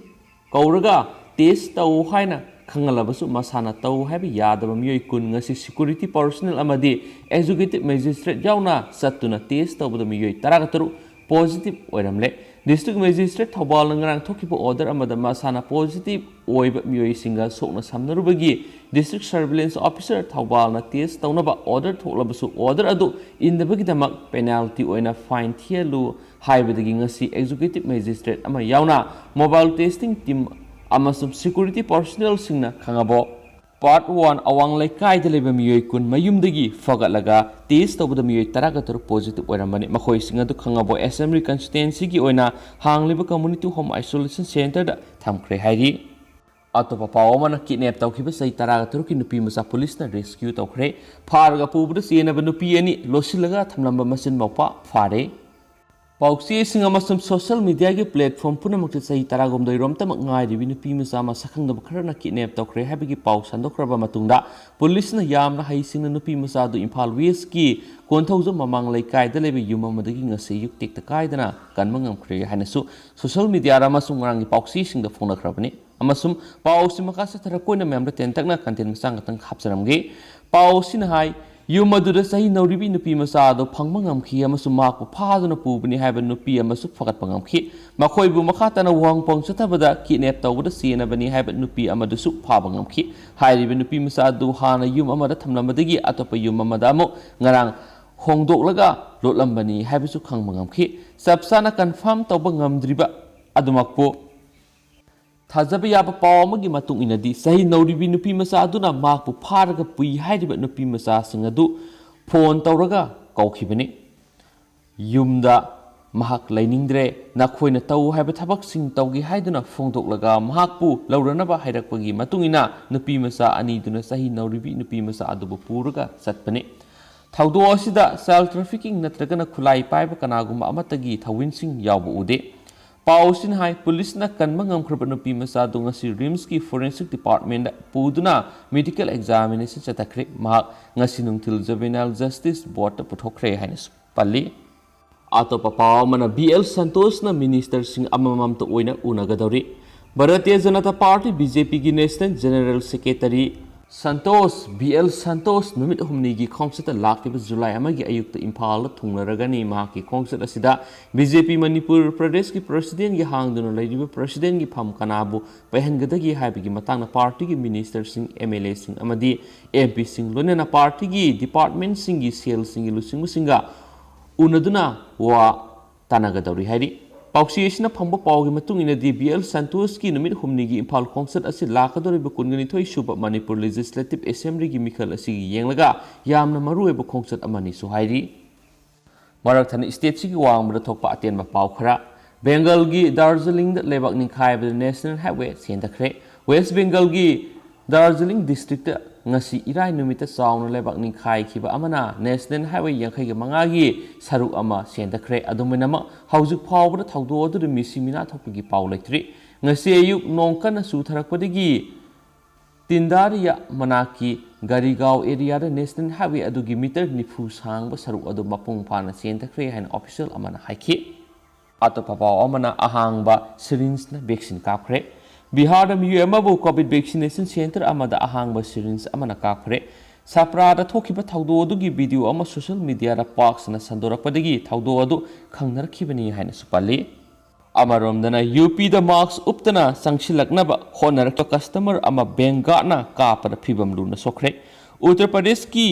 ꯀꯧꯔꯒ test ꯇꯧ ꯍꯥꯏꯅ ꯈꯪꯍꯜꯂꯕꯁꯨ ꯃꯁꯥꯅ ꯇꯧ ꯍꯥꯏꯕ ꯌꯥꯗꯕ ꯃꯤꯑꯣꯏ ꯀꯨꯟ ꯉꯁꯤ security personnel ꯑꯃꯗꯤ executive magistrate ꯌꯥꯎꯅ ꯆꯠꯇꯨꯅ test ꯇꯧꯕꯗ ꯃꯤꯑꯣꯏ ꯇꯔꯥꯒ ꯇꯔꯨꯛ positive ꯑꯣꯏꯔꯝꯂꯦ꯫ District Magistrate ꯊꯧꯕꯥꯜꯅ ꯉꯔꯥꯡ ꯊꯣꯛꯈꯤꯕ order ꯑꯃꯗ ꯃꯁꯥꯅ positive ꯑꯣꯏꯕ ꯃꯤꯑꯣꯏꯁꯤꯡꯒ ꯁꯣꯛꯅ ꯁꯝꯅꯔꯨꯕꯒꯤ District Surveillance Officer ꯊꯧꯕꯥꯜꯅ test ꯇꯧꯅꯕ order ꯊꯣꯛꯂꯕꯁꯨ order ꯑꯗꯨ ꯏꯟꯗꯕꯒꯤꯗꯃꯛ penalty ꯑꯣꯏꯅ fine ꯊꯤꯍꯜꯂꯨ ꯍꯥꯏꯕꯗꯒꯤ ꯉꯁꯤ executive magistrate ꯑꯃ ꯌꯥꯎꯅ mobile testing team ꯑꯃꯁꯨꯡ security personnelꯁꯤꯡꯅ ꯈꯥꯉꯕꯣꯛ Part one ꯑꯋꯥꯡ ꯂꯩꯀꯥꯏꯗ ꯂꯩꯕ ꯃꯤꯑꯣꯏ ꯀꯨꯟ ꯃꯌꯨꯝꯗꯒꯤ ꯐꯒꯠꯂꯒ test ꯇꯧꯕꯗ ꯃꯤꯑꯣꯏ ꯇꯔꯥꯒ ꯇꯔꯨꯛ positive ꯑꯣꯏꯔꯝꯕꯅꯤ꯫ ꯃꯈꯣꯏꯁꯤꯡ ꯑꯗꯨ ꯈꯥꯉꯕꯣꯛ Assembly Constituencyꯒꯤ ꯑꯣꯏꯅ ꯍꯥꯡꯂꯤꯕ Community Home Isolation Centreꯗ ꯊꯝꯈ꯭ꯔꯦ ꯍꯥꯏꯔꯤ꯫ ꯑꯇꯣꯞꯄ ꯄꯥꯎ ꯑꯃꯅ, kidnap ꯇꯧꯈꯤꯕ ꯆꯍꯤ ꯇꯔꯥꯒ ꯇꯔꯨꯛꯀꯤ ꯅꯨꯄꯤ ꯃꯆꯥ ꯄꯨꯂꯤꯁꯅ rescue ꯇꯧꯈ꯭ꯔꯦ꯫ ꯐꯥꯔꯒ ꯄꯨꯕꯗ ꯆꯦꯟꯅꯕ ꯅꯨꯄꯤ ꯑꯅꯤ ꯂꯣꯠꯁꯤꯜꯂꯒ ꯊꯝꯂꯝꯕ ꯃꯆꯤꯟ ꯃꯧꯄ꯭ꯋꯥ ꯐꯥꯔꯦ꯫ ꯄꯥꯎꯆꯦꯁꯤꯡ ꯑꯃꯁꯨꯡ social mediaꯒꯤ platform ꯄꯨꯝꯅꯃꯛꯇ ꯆꯍꯤ ꯇꯔꯥꯍꯨꯝꯗꯣꯏ ꯔꯣꯝꯇꯃꯛ ꯉꯥꯏꯔꯤꯕꯤ ꯅꯨꯄꯤ ꯃꯆꯥ ꯃꯁꯛ ꯈꯪꯗꯕ ꯈꯔꯅ kidnap ꯇꯧꯈ꯭ꯔꯦ ꯍꯥꯏꯕꯒꯤ ꯄꯥꯎ ꯁꯟꯗꯣꯛꯈ꯭ꯔꯕ ꯃꯇꯨꯡꯗ, ꯄꯨꯂꯤꯁꯅ ꯌꯥꯝꯅ ꯍꯩꯁꯤꯡꯅ ꯅꯨꯄꯤ ꯃꯆꯥ ꯑꯗꯨ ꯏꯝꯐꯥꯜ Westꯀꯤ ꯀꯣꯟꯊꯧꯖꯝ ꯃꯃꯥꯡ ꯂꯩꯀꯥꯏꯗ ꯂꯩꯕ ꯌꯨꯝ ꯑꯃꯗꯒꯤ ꯉꯁꯤ ꯑꯌꯨꯛ ꯇꯦꯛꯇ ꯀꯥꯏꯗꯅ ꯀꯟꯕ ꯉꯝꯈ꯭ꯔꯦ ꯍꯥꯏꯅꯁꯨ social mediaꯗ ꯑꯃꯁꯨꯡ ꯉꯔꯥꯡꯒꯤ ꯄꯥꯎꯆꯦꯁꯤꯡꯗ ꯐꯣꯡꯅꯈ꯭ꯔꯕꯅꯤ꯫ ꯑꯃꯁꯨꯡ ꯄꯥꯎꯁꯤ ꯃꯈꯥ ꯆꯠꯊꯔꯛꯄ ꯑꯣꯏꯅ ꯃꯌꯥꯝꯗ ꯇꯦꯟꯇꯛꯅ content ꯃꯆꯥ ꯉꯥꯛꯇꯪ ꯍꯥꯞꯆꯔꯝꯒꯦ꯫ ꯄꯥꯎ ꯑꯁꯤꯅ ꯍꯥꯏ, ꯌꯨꯝ ꯑꯗꯨꯗ ꯆꯍꯤ ꯅꯧꯔꯤꯕꯤ ꯅꯨꯄꯤ ꯃꯆꯥ ꯑꯗꯨ ꯐꯪꯕ ꯉꯝꯈꯤ ꯑꯃꯁꯨꯡ ꯃꯍꯥꯛꯄꯨ ꯐꯥꯗꯨꯅ ꯄꯨꯕꯅꯤ ꯍꯥꯏꯕ ꯅꯨꯄꯤ ꯑꯃꯁꯨ ꯐꯒꯠꯄ ꯉꯝꯈꯤ꯫ ꯃꯈꯣꯏꯕꯨ ꯃꯈꯥ ꯇꯥꯅ ꯋꯥꯍꯪ ꯄꯥꯎ ꯆꯠꯊꯕꯗ ꯀꯤꯗꯅꯦꯞ ꯇꯧꯕꯗ ꯆꯦꯟꯅꯕꯅꯤ ꯍꯥꯏꯕ ꯅꯨꯄꯤ ꯑꯃꯗꯨꯁꯨ ꯐꯥꯕ ꯉꯝꯈꯤ꯫ ꯍꯥꯏꯔꯤꯕ ꯅꯨꯄꯤ ꯃꯆꯥ ꯑꯗꯨ ꯍꯥꯟꯅ ꯌꯨꯝ ꯑꯃꯗ ꯊꯝꯂꯝꯕꯗꯒꯤ ꯑꯇꯣꯞꯄ ꯌꯨꯝ ꯑꯃꯗ ꯑꯃꯨꯛ ꯉꯔꯥꯡ ꯍꯣꯡꯗꯣꯛꯂꯒ ꯂꯣꯠꯂꯝꯕꯅꯤ ꯍꯥꯏꯕꯁꯨ ꯈꯪꯕ ꯉꯝꯈꯤ꯫ ꯆꯞ ꯆꯥꯅ ꯀꯟꯐꯥꯔꯝ ꯇꯧꯕ ꯉꯝꯗ꯭ꯔꯤꯕ ꯑꯗꯨꯃꯛꯄꯨ ꯊꯥꯖꯕ ꯌꯥꯕ ꯄꯥꯎ ꯑꯃꯒꯤ ꯃꯇꯨꯡ ꯏꯟꯅꯗꯤ, ꯆꯍꯤ ꯅꯧꯔꯤꯕꯤ ꯅꯨꯄꯤ ꯃꯆꯥ ꯑꯗꯨꯅ ꯃꯍꯥꯛꯄꯨ ꯐꯥꯔꯒ ꯄꯨꯏ ꯍꯥꯏꯔꯤꯕ ꯅꯨꯄꯤ ꯃꯆꯥꯁꯤꯡ ꯑꯗꯨ ꯐꯣꯟ ꯇꯧꯔꯒ ꯀꯧꯈꯤꯕꯅꯤ꯫ ꯌꯨꯝꯗ ꯃꯍꯥꯛ ꯂꯩꯅꯤꯡꯗ꯭ꯔꯦ, ꯅꯈꯣꯏꯅ ꯇꯧ ꯍꯥꯏꯕ ꯊꯕꯛꯁꯤꯡ ꯇꯧꯒꯦ ꯍꯥꯏꯗꯨꯅ ꯐꯣꯡꯗꯣꯛꯂꯒ ꯃꯍꯥꯛꯄꯨ ꯂꯧꯔꯅꯕ ꯍꯥꯏꯔꯛꯄꯒꯤ ꯃꯇꯨꯡ ꯏꯟꯅ ꯅꯨꯄꯤ ꯃꯆꯥ ꯑꯅꯤꯗꯨꯅ ꯆꯍꯤ ꯅꯧꯔꯤꯕꯤ ꯅꯨꯄꯤ ꯃꯆꯥ ꯑꯗꯨꯕꯨ ꯄꯨꯔꯒ ꯆꯠꯄꯅꯤ꯫ ꯊꯧꯗꯣꯛ ꯑꯁꯤꯗ ꯆꯥꯏꯜ ꯇ꯭ꯔꯥꯐꯤꯀꯤꯡ ꯅꯠꯇ꯭ꯔꯒꯅ ꯈꯨꯠꯂꯥꯏ ꯄꯥꯏꯕ ꯀꯅꯥꯒꯨꯝꯕ ꯑꯃꯠꯇꯒꯤ ꯊꯧꯑꯣꯏꯟꯁꯤꯡ ꯌꯥꯎꯕ ꯎꯗꯦ꯫ ꯄꯥꯎ ꯑꯁꯤꯅ ꯍꯥꯏ, ꯄꯨꯂꯤꯁꯅ ꯀꯟꯕ ꯉꯝꯈ꯭ꯔꯕ ꯅꯨꯄꯤ ꯃꯆꯥ ꯑꯗꯨ ꯉꯁꯤ ꯔꯤꯝꯁꯀꯤ ꯐꯣꯔꯦꯟꯁꯤꯛ ꯗꯤꯄꯥꯔꯠꯃꯦꯟꯗ ꯄꯨꯗꯨꯅ ꯃꯦꯗꯤꯀꯦꯜ ꯑꯦꯛꯖꯥꯃꯤꯅꯦꯁꯟ ꯆꯠꯊꯈ꯭ꯔꯦ꯫ ꯃꯍꯥꯛ ꯉꯁꯤ ꯅꯨꯡꯊꯤꯜ ꯖꯨꯕꯦꯅꯥꯏꯜ ꯖꯁꯇꯤꯁ ꯕꯣꯔꯗꯇ ꯄꯨꯊꯣꯛꯈ꯭ꯔꯦ ꯍꯥꯏꯅꯁꯨ ꯄꯜꯂꯤ꯫ ꯑꯇꯣꯞꯄ ꯄꯥꯎ ꯑꯃꯅ, ꯕꯤ ꯑꯦꯜ ꯁꯟꯇꯣꯁꯅ ꯃꯤꯅꯤꯁꯇꯔꯁꯤꯡ ꯑꯃꯃꯝꯇ ꯑꯣꯏꯅ ꯎꯅꯒꯗꯧꯔꯤ꯫ Bharatiya Janata party, B J ꯄꯤꯒꯤ national general secretary Santosh, B L Santosh ꯅꯨꯃꯤꯠ ꯍꯨꯝꯅꯤꯒꯤ ꯈꯣꯡꯆꯠꯇ ꯂꯥꯛꯂꯤꯕ ꯖꯨꯂꯥꯏ ꯑꯃꯒꯤ ꯑꯌꯨꯛꯇ ꯏꯝꯐꯥꯜꯗ ꯊꯨꯡꯂꯔꯒꯅꯤ꯫ ꯃꯍꯥꯛꯀꯤ ꯈꯣꯡꯆꯠ ꯑꯁꯤꯗ ꯕꯤ ꯖꯦ ꯄꯤ ꯃꯅꯤꯄꯨꯔ ꯄ꯭ꯔꯗꯦꯁꯀꯤ ꯄ꯭ꯔꯁꯤꯗꯦꯟꯒꯤ ꯍꯥꯡꯗꯨꯅ ꯂꯩꯔꯤꯕ ꯄ꯭ꯔꯁꯤꯗꯦꯟꯒꯤ ꯐꯝ ꯀꯅꯥꯕꯨ ꯄꯥꯏꯍꯟꯒꯗꯒꯦ ꯍꯥꯏꯕꯒꯤ ꯃꯇꯥꯡꯗ ꯄꯥꯔꯇꯤꯒꯤ ꯃꯤꯅꯤꯁꯇꯔꯁꯤꯡ, ꯑꯦꯝ ꯑꯦꯜ ꯑꯦꯁꯤꯡ ꯑꯃꯗꯤ ꯑꯦꯝ ꯄꯤꯁꯤꯡ, ꯂꯣꯏꯅꯅ ꯄꯥꯔꯇꯤꯒꯤ ꯗꯤꯄꯥꯔꯠꯃꯦꯟꯁꯤꯡꯒꯤ ꯁꯦꯜꯁꯤꯡꯒꯤ ꯂꯨꯆꯤꯡꯕꯁꯤꯡꯒ ꯎꯅꯗꯨꯅ ꯋꯥ ꯇꯥꯟꯅꯒꯗꯧꯔꯤ ꯍꯥꯏꯔꯤ꯫ ꯄꯥꯎꯆꯦ ꯑꯁꯤꯅ ꯐꯪꯕ ꯄꯥꯎꯒꯤ ꯃꯇꯨꯡ ꯏꯟꯅꯗꯤ, ꯕꯤ ꯑꯦꯜ ꯁꯟꯇꯣꯁꯀꯤ ꯅꯨꯃꯤꯠ ꯍꯨꯝꯅꯤꯒꯤ ꯏꯝꯐꯥꯜ ꯈꯣꯡꯆꯠ ꯑꯁꯤ ꯂꯥꯛꯀꯗꯧꯔꯤꯕ ꯀꯨꯟꯒ ꯅꯤꯊꯣꯏ ꯁꯨꯕ ꯃꯅꯤꯄꯨꯔ ꯂꯦꯖꯤꯁꯂꯦꯇꯤꯚ ꯑꯦꯁꯦꯝꯕ꯭ꯂꯤꯒꯤ ꯃꯤꯈꯜ ꯑꯁꯤꯒꯤ ꯌꯦꯡꯂꯒ ꯌꯥꯝꯅ ꯃꯔꯨꯑꯣꯏꯕ ꯈꯣꯡꯆꯠ ꯑꯃꯅꯤꯁꯨ ꯍꯥꯏꯔꯤ꯫ ꯃꯔꯛ ꯊꯠꯅ ꯁ꯭ꯇꯦꯠꯁꯤꯒꯤ ꯋꯥꯡꯃꯗ ꯊꯣꯛꯄ ꯑꯇꯦꯟꯕ ꯄꯥꯎ ꯈꯔ꯫ ꯕꯦꯡꯒꯜꯒꯤ ꯗꯥꯔꯖꯤꯂꯤꯡꯗ ꯂꯩꯕꯥꯛ ꯅꯤꯡꯈꯥꯏꯕꯗ ꯅꯦꯁꯅꯦꯜ ꯍꯥꯏꯋꯦ ꯆꯦꯟꯊꯈ꯭ꯔꯦ꯫ ꯋꯦꯁ ꯕꯦꯡꯒꯜꯒꯤ ꯗꯥꯔꯖꯤꯂꯤꯡ ꯗꯤꯁꯇ꯭ꯔꯤꯛꯇ ꯉꯁꯤ ꯏꯔꯥꯏ ꯅꯨꯃꯤꯠꯇ ꯆꯥꯎꯅ ꯂꯩꯕꯥꯛ ꯅꯤꯡꯈꯥꯏꯈꯤꯕ ꯑꯃꯅ ꯅꯦꯁꯅꯦꯜ ꯍꯥꯏꯋꯦ ꯌꯥꯡꯈꯩꯒ ꯃꯉꯥꯒꯤ ꯁꯔꯨꯛ ꯑꯃ ꯆꯦꯟꯊꯈ꯭ꯔꯦ꯫ ꯑꯗꯨꯝ ꯑꯣꯏꯅꯃꯛ, ꯍꯧꯖꯤꯛ ꯐꯥꯎꯕꯗ ꯊꯧꯗꯣꯛ ꯑꯗꯨꯗ ꯃꯤꯁꯤ ꯃꯤꯅꯥ ꯊꯣꯛꯄꯒꯤ ꯄꯥꯎ ꯂꯩꯇ꯭ꯔꯤ꯫ ꯉꯁꯤ ꯑꯌꯨꯛ ꯅꯣꯡ ꯀꯟꯅ ꯆꯨꯊꯔꯛꯄꯗꯒꯤ ꯇꯤꯟꯗꯥꯔꯤꯌꯥ ꯃꯅꯥꯛꯀꯤ ꯒꯥꯔꯤꯒꯥꯎ ꯑꯦꯔꯤꯌꯥꯗ ꯅꯦꯁꯅꯦꯜ ꯍꯥꯏꯋꯦ ꯑꯗꯨꯒꯤ ꯃꯤꯇꯔ ꯅꯤꯐꯨ ꯁꯥꯡꯕ ꯁꯔꯨꯛ ꯑꯗꯨ ꯃꯄꯨꯡ ꯐꯥꯅ ꯆꯦꯟꯊꯈ꯭ꯔꯦ ꯍꯥꯏꯅ ꯑꯣꯐꯤꯁꯤꯌꯦꯜ ꯑꯃꯅ ꯍꯥꯏꯈꯤ꯫ ꯑꯇꯣꯞꯄ ꯄꯥꯎ ꯑꯃꯅ, ꯑꯍꯥꯡꯕ ꯁꯤꯔꯤꯟꯖꯅ ꯚꯦꯛꯁꯤꯟ ꯀꯥꯞꯈ꯭ꯔꯦ꯫ ꯕꯤꯍꯥꯔꯗ ꯃꯤꯑꯣꯏ ꯑꯃꯕꯨ ꯀꯣꯚꯤꯗ ꯚꯦꯛꯁꯤꯅꯦꯁꯟ ꯁꯦꯟꯇꯔ ꯑꯃꯗ ꯑꯍꯥꯡꯕ ꯁꯤꯔꯤꯟꯖ ꯑꯃꯅ ꯀꯥꯞꯈ꯭ꯔꯦ꯫ ꯁꯥꯄ꯭ꯔꯥꯗ ꯊꯣꯛꯈꯤꯕ ꯊꯧꯗꯣꯛ ꯑꯗꯨꯒꯤ ꯚꯤꯗꯤꯑꯣ ꯑꯃ ꯁꯣꯁꯤꯌꯦꯜ ꯃꯤꯗꯤꯌꯥꯗ ꯄꯥꯛ ꯁꯟꯅ ꯁꯟꯗꯣꯔꯛꯄꯗꯒꯤ ꯊꯧꯗꯣꯛ ꯑꯗꯨ ꯈꯪꯅꯔꯛꯈꯤꯕꯅꯤ ꯍꯥꯏꯅꯁꯨ ꯄꯜꯂꯤ꯫ ꯑꯃꯔꯣꯝꯗꯅ, ꯌꯨ ꯄꯤꯗ ꯃꯥꯁꯛ ꯎꯞꯇꯅ ꯆꯪꯁꯤꯜꯂꯛꯅꯕ ꯍꯣꯠꯅꯔꯛꯄ ꯀꯁꯇꯃꯔ ꯑꯃ ꯕꯦꯡꯛ ꯒꯥꯔꯗꯅ ꯀꯥꯞꯄꯗ ꯐꯤꯕꯝ ꯂꯨꯅ ꯁꯣꯛꯈ꯭ꯔꯦ꯫ ꯎꯠꯇꯔ ꯄ꯭ꯔꯗꯦꯁꯀꯤ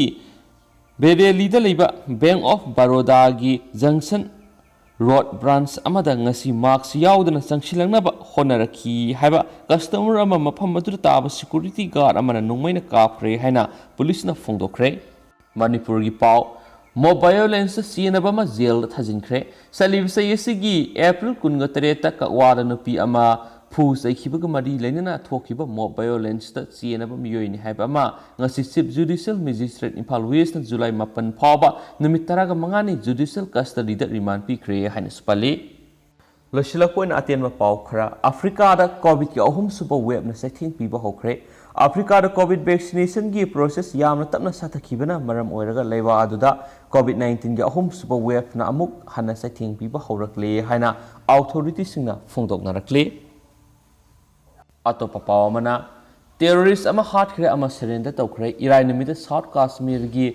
ꯕꯦꯔꯦꯂꯤꯗ ꯂꯩꯕ ꯕꯦꯡꯛ ꯑꯣꯐ ꯕꯔꯣꯗꯥꯒꯤ ꯖꯪꯁꯟ ꯔꯣꯗ ꯕ꯭ꯔꯥꯟꯆ ꯑꯃꯗ ꯉꯁꯤ ꯃꯥꯁꯛ ꯌꯥꯎꯗꯅ ꯆꯪꯁꯤꯜꯂꯛꯅꯕ ꯍꯣꯠꯅꯔꯛꯈꯤ ꯍꯥꯏꯕ ꯀꯁꯇꯃꯔ ꯑꯃ ꯃꯐꯝ ꯑꯗꯨꯗ ꯇꯥꯕ ꯁꯦꯀ꯭ꯌꯨꯔꯤꯇꯤ ꯒꯥꯔꯗ ꯑꯃꯅ ꯅꯣꯡꯃꯩꯅ ꯀꯥꯞꯈ꯭ꯔꯦ ꯍꯥꯏꯅ ꯄꯨꯂꯤꯁꯅ ꯐꯣꯡꯗꯣꯛꯈ꯭ꯔꯦ꯫ ꯃꯅꯤꯄꯨꯔꯒꯤ ꯄꯥꯎ꯫ ꯃꯣꯕ ꯚꯥꯏꯑꯣꯂꯦꯟꯁꯇ ꯆꯦꯟꯅꯕ ꯑꯃ ꯖꯦꯜꯗ ꯊꯥꯖꯤꯟꯈ꯭ꯔꯦ꯫ ꯆꯠꯂꯤꯕ ꯆꯍꯤ ꯑꯁꯤꯒꯤ ꯑꯦꯄ꯭ꯔꯤꯜ ꯀꯨꯟꯒ ꯇꯔꯦꯠꯇ ꯀꯛꯋꯥꯗ ꯅꯨꯄꯤ ꯑꯃ ꯐꯨ ꯆꯩꯈꯤꯕꯒ ꯃꯔꯤ ꯂꯩꯅꯅ ꯊꯣꯛꯈꯤꯕ ꯃꯣꯕ ꯚꯥꯏꯑꯣꯂꯦꯟꯁꯇ ꯆꯦꯟꯅꯕ ꯃꯤꯑꯣꯏꯅꯤ ꯍꯥꯏꯕ ꯑꯃ ꯉꯁꯤ ꯆꯤꯐ ꯖꯨꯗꯤꯁꯤꯌꯦꯜ ꯃꯦꯖꯤꯁꯇ꯭ꯔꯦꯠ ꯏꯝꯐꯥꯜ ꯋꯦꯁꯅ ꯖꯨꯂꯥꯏ ꯃꯥꯄꯟ ꯐꯥꯎꯕ ꯅꯨꯃꯤꯠ ꯇꯔꯥꯒ ꯃꯉꯥꯅꯤ ꯖꯨꯗꯤꯁꯤꯌꯦꯜ ꯀꯁꯇꯗꯤꯗ ꯔꯤꯃꯥꯟ ꯄꯤꯈ꯭ꯔꯦ ꯍꯥꯏꯅꯁꯨ ꯄꯜꯂꯤ꯫ ꯂꯣꯏꯁꯤꯜꯂꯛꯄ ꯑꯣꯏꯅ ꯑꯇꯦꯟꯕ ꯄꯥꯎ ꯈꯔ꯫ ꯑꯥꯐ꯭ꯔꯤꯀꯥꯗ ꯀꯣꯚꯤꯗꯀꯤ ꯑꯍꯨꯝꯁꯨꯕ ꯋꯦꯕꯅ ꯆꯩꯊꯦꯡ ꯄꯤꯕ ꯍꯧꯈ꯭ꯔꯦ꯫ ꯑꯥꯐ꯭ꯔꯤꯀꯥꯗ ꯀꯣꯚꯤꯗ ꯚꯦꯛꯁꯤꯅꯦꯁꯟꯒꯤ ꯄ꯭ꯔꯣꯁꯦꯁ ꯌꯥꯝꯅ ꯇꯞꯅ ꯆꯠꯊꯈꯤꯕꯅ ꯃꯔꯝ ꯑꯣꯏꯔꯒ ꯂꯩꯕꯥꯛ ꯑꯗꯨꯗ ꯀꯣꯚꯤꯗ ꯅꯥꯏꯟꯇꯤꯟꯒꯤ ꯑꯍꯨꯝꯁꯨꯕ ꯋꯦꯕꯅ ꯑꯃꯨꯛ ꯍꯟꯅ ꯆꯩꯊꯦꯡ ꯄꯤꯕ ꯍꯧꯔꯛꯂꯦ ꯍꯥꯏꯅ ꯑꯣꯊꯣꯔꯤꯇꯤꯁꯤꯡꯅ ꯐꯣꯡꯗꯣꯛꯅꯔꯛꯂꯤ꯫ ꯑꯇꯣꯞꯄ ꯄꯥꯎ ꯑꯃꯅ, ꯇꯦꯔꯣꯔꯤꯁ ꯑꯃ ꯍꯥꯠꯈ꯭ꯔꯦ ꯑꯃ ꯁꯔꯦꯟꯗꯔ ꯇꯧꯈ꯭ꯔꯦ꯫ ꯏꯔꯥꯏ ꯅꯨꯃꯤꯠꯇ ꯁꯥꯎꯠ ꯀꯥꯁꯃꯤꯔꯒꯤ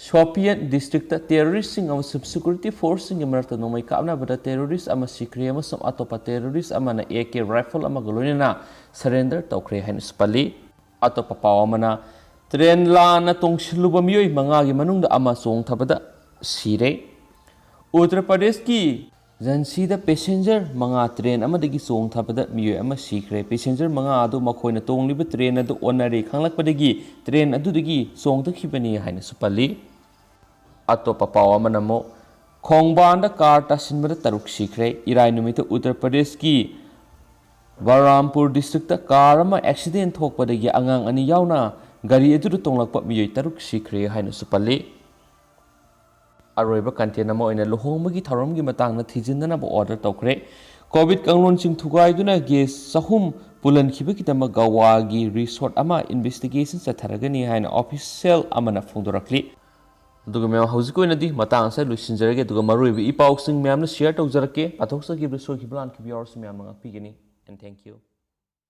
ꯁꯣꯄꯤꯌꯥꯟ ꯗꯤꯁꯇ꯭ꯔꯤꯛꯇ ꯇꯦꯔꯣꯔꯤꯁꯁꯤꯡ ꯑꯃꯁꯨꯡ ꯁꯦꯀ꯭ꯌꯨꯔꯤꯇꯤ ꯐꯣꯔꯁꯁꯤꯡꯒꯤ ꯃꯔꯛꯇ ꯅꯣꯡꯃꯩ ꯀꯥꯞꯅꯕꯗ ꯇꯦꯔꯣꯔꯤꯁ ꯑꯃ ꯁꯤꯈ꯭ꯔꯦ ꯑꯃꯁꯨꯡ ꯑꯇꯣꯞꯄ ꯇꯦꯔꯣꯔꯤꯁ ꯑꯃꯅ ꯑꯦ ꯀꯦ ꯔꯥꯏꯐꯜ ꯑꯃꯒ ꯂꯣꯏꯅꯅ ꯁꯔꯦꯟꯗꯔ ꯇꯧꯈ꯭ꯔꯦ ꯍꯥꯏꯅꯁꯨ ꯄꯜꯂꯤ꯫ ꯑꯇꯣꯞꯄ ꯄꯥꯎ ꯑꯃꯅ, ꯇ꯭ꯔꯦꯟ ꯂꯥꯟꯅ ꯇꯣꯡꯁꯤꯜꯂꯨꯕ ꯃꯤꯑꯣꯏ ꯃꯉꯥꯒꯤ ꯃꯅꯨꯡꯗ ꯑꯃ ꯆꯣꯡꯊꯕꯗ ꯁꯤꯔꯦ꯫ ꯎꯠꯇꯔ ꯄ꯭ꯔꯗꯦꯁꯀꯤ ꯖꯟꯁꯤꯗ ꯄꯦꯁꯦꯟꯖꯔ ꯃꯉꯥ ꯇ꯭ꯔꯦꯟ ꯑꯃꯗꯒꯤ ꯆꯣꯡꯊꯕꯗ ꯃꯤꯑꯣꯏ ꯑꯃ ꯁꯤꯈ꯭ꯔꯦ꯫ ꯄꯦꯁꯦꯟꯖꯔ ꯃꯉꯥ ꯑꯗꯨ ꯃꯈꯣꯏꯅ ꯇꯣꯡꯂꯤꯕ ꯇ꯭ꯔꯦꯟ ꯑꯗꯨ ꯑꯣꯟꯅꯔꯦ ꯈꯪꯂꯛꯄꯗꯒꯤ ꯇ꯭ꯔꯦꯟ ꯑꯗꯨꯗꯒꯤ ꯆꯣꯡꯊꯈꯤꯕꯅꯤ ꯍꯥꯏꯅꯁꯨ ꯄꯜꯂꯤ꯫ ꯑꯇꯣꯞꯄ ꯄꯥꯎ ꯑꯃꯅ ꯑꯃꯨꯛ, ꯈꯣꯡꯕꯥꯟꯗ ꯀꯥꯔ ꯇꯥꯁꯤꯟꯕꯗ ꯇꯔꯨꯛ ꯁꯤꯈ꯭ꯔꯦ꯫ ꯏꯔꯥꯏ ꯅꯨꯃꯤꯠꯇ ꯎꯠꯇꯔ ꯄ꯭ꯔꯗꯦꯁꯀꯤ ꯕꯔꯥꯝꯄꯨꯔ ꯗꯤꯁꯇ꯭ꯔꯤꯛꯇ ꯀꯥꯔ ꯑꯃ ꯑꯦꯛꯁꯤꯗꯦꯟ ꯊꯣꯛꯄꯗꯒꯤ ꯑꯉꯥꯡ ꯑꯅꯤ ꯌꯥꯎꯅ ꯒꯥꯔꯤ ꯑꯗꯨꯗ ꯇꯣꯡꯂꯛꯄ ꯃꯤꯑꯣꯏ ꯇꯔꯨꯛ ꯁꯤꯈ꯭ꯔꯦ ꯍꯥꯏꯅꯁꯨ ꯄꯜꯂꯤ꯫ ꯑꯔꯣꯏꯕ ꯀꯟꯇꯦꯟ ꯑꯃ ꯑꯣꯏꯅ ꯂꯨꯍꯣꯡꯕꯒꯤ ꯊꯧꯔꯝꯒꯤ ꯃꯇꯥꯡꯗ ꯊꯤꯖꯤꯟꯅꯅꯕ ꯑꯣꯔꯗꯔ ꯇꯧꯈ꯭ꯔꯦ꯫ ꯀꯣꯚꯤꯗ ꯀꯥꯡꯂꯣꯟꯁꯤꯡ ꯊꯨꯒꯥꯏꯗꯨꯅ ꯒꯦꯁ ꯆꯍꯨꯝ ꯄꯨꯜꯍꯟꯈꯤꯕꯒꯤꯗꯃꯛ ꯒꯋꯥꯒꯤ ꯔꯤꯁꯣꯔꯠ ꯑꯃ ꯏꯟꯚꯦꯁꯇꯤꯒꯦꯁꯟ ꯆꯠꯊꯔꯒꯅꯤ ꯍꯥꯏꯅ ꯑꯣꯐꯤꯁꯤꯌꯦꯜ ꯑꯃꯅ ꯐꯣꯡꯗꯣꯔꯛꯂꯤ꯫ ꯑꯗꯨꯒ ꯃꯌꯥꯝ, ꯍꯧꯖꯤꯛꯀꯤ ꯑꯣꯏꯅꯗꯤ ꯃꯇꯥꯡ ꯑꯁꯤꯗ ꯂꯣꯏꯁꯤꯟꯖꯔꯒꯦ, ꯑꯗꯨꯒ ꯃꯔꯨꯑꯣꯏꯕ ꯏ ꯄꯥꯎꯁꯤꯡ ꯃꯌꯥꯝꯅ ꯁꯤꯌꯔ ꯇꯧꯖꯔꯛꯀꯦ꯫ ꯄꯥꯊꯣꯛꯆꯈꯤꯕꯗ ꯁꯣꯏꯈꯤꯕ ꯂꯥꯟꯈꯤꯕ ꯌꯥꯎꯔꯁꯨ ꯃꯌꯥꯝꯅ ꯉꯥꯛꯄꯤꯒꯅꯤ꯫ And thank you.